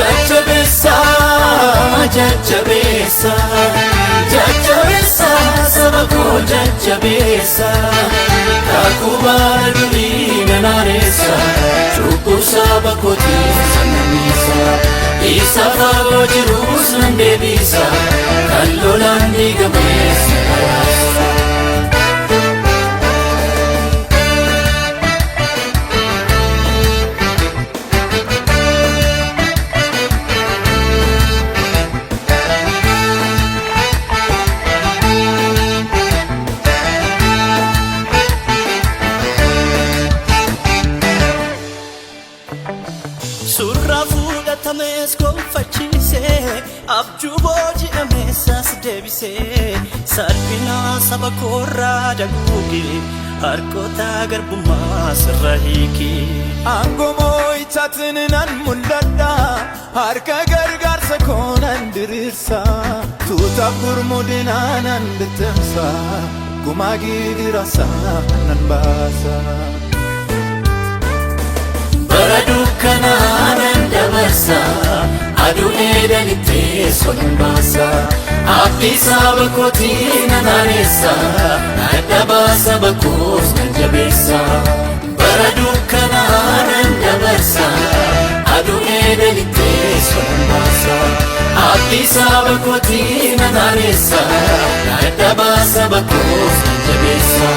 Jajjabeessa, jajjabeessa, jajjabeessa, saba koo jajjabeessa. Kakuu bara durii nan haaressa, cubbuu saba kootiif sanamisa. Isa fagoo jirus nan deebisa, kan lolaan diigames nan araarsa. Suuraa fudhatames gonfachiisee, abjuu booji'ameessas deebisee, salphina saba koorraa daguugee, harkoota garbummaa sirra hiikee. Aangoo moo'ichaatiin nan mul'adha, harka gargaarsa koo nan diriirsa, tuutaaf gurmuu diinaa nan bittimsa, gumaa gidiraasaa nan baasa. Bara dukkanaa nan dabarsa, aduu edanitti solan baasa. Abdii saba kootii nan haaressa, dadhabaa saba koos nan jabeessa. Bara dukkanaa nan dabarsa, aduu edanitti solan baasa. Abdii saba kootii nan haaressa, dadhabaa saba koos nan jabeessa.